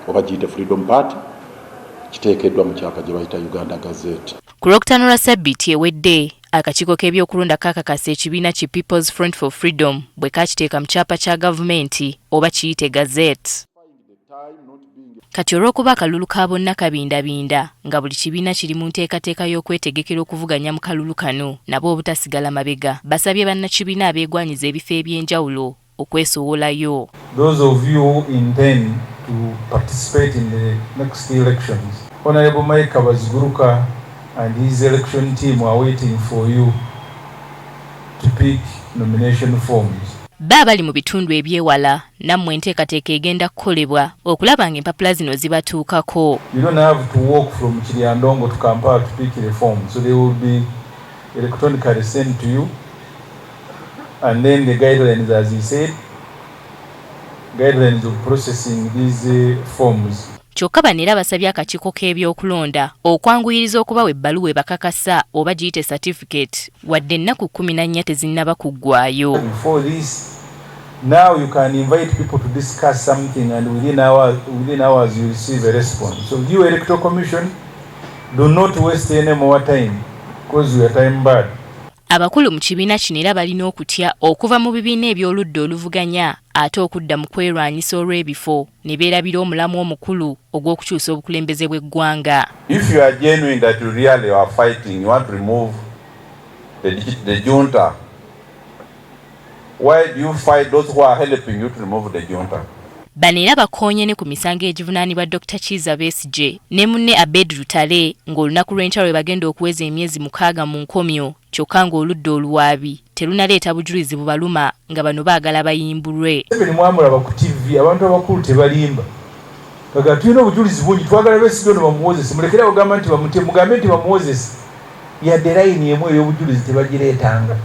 Oba giyite Freedom Party, kiteekeddwa mu kyapa gye bayita Uganda Gazette. Ku Lwokutaano lwa ssabbiiti ewedde, akakiiko k'ebyokulonda kaakakasa ekibiina ki People's Front for Freedom bwe kaakiteeka mu kyapa kya gavumenti oba kiyite Gazette. Kati olw'okuba akalulu ka bonna kabindabinda nga buli kibiina kiri mu nteekateeka y'okwetegekera okuvuganya mu kalulu kano nabo obutasigala mabega, basabye bannakibiina abeegwanyiza ebifo eby'enjawulo okwesowolayo. Those of you who intend to participate in the next elections, Honorable Mike Kabaziguruka and his election team are waiting for you to pick nomination forms. Bo abali mu bitundu eby'ewala nammwe enteekateeka egenda kukolebwa okulaba ng'empapula zino zibatuukako. You don't have to walk from Kiryandongo to Kampala to pick the form, so they will be electronically sent to you. And then the guidelines, as he said, guidelines of processing these forms. Kyokka bano era basabye akakiiko k'ebyokulonda okwanguyiriza okubawa ebbaluwa ebakakasa oba giyite certificate wadde ennaku 14 tezinnaba kuggwaayo. Before this, now you can invite people to discuss something and within hours you receive a response. So you, Electoral Commission, do not waste any more time because we are time bad. Abakulu mu kibiina kino era balina okutya okuva mu bibiina eby'oludda oluvuganya ate okudda mu kwerwanyisa olw'ebifo ne beerabira omulamwa omukulu ogw'okukyusa obukulembeze bw'eggwanga. If you are genuine that you really are fighting, you want to remove the junta, why do you fight those who are helping you to remove the junta? Bano era bakoonye ne ku misango egivunaanibwa Dr Kiiza Besigye ne munne Abed Lutale ng'olunaku lw'enkya lwe bagenda okuweza emyezi 6 mu nkomyo, kyokka ng'oludda oluwaabi terunaleeta bujulizi bubaluma nga bano baagala bayimbulwe. Museveni mwamulaba ku TV, abantu abakulu tebalimba. Kaga tulina obujulizi bungi, twagala Besigye ono bamuwozese, mulekere ogamba nti bamutye, mugambe nti bamuwozese. Yadde layini emu ey'obujulizi tebagireetanga.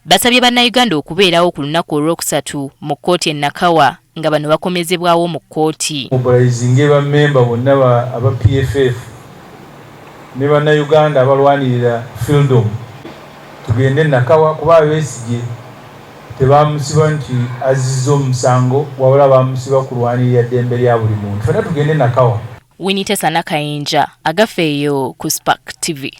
Basabye Bannayuganda okubeerawo ku lunaku olwokusatu mu kkooti e Nakawa nga bano bakomezebwawo mu kkooti. Mobilizinge bammemba bonna aba PFF ne Bannayuganda abalwanirira freedom, tugende Nakawa kuba Besigye tebamusiba nti azizza omusango, wabula bamusiba kulwanirira ddembe lya buli muntu. Fenna tugende Nakawa. Winitesa Nakayinja, Agafeeyo ku Spark TV.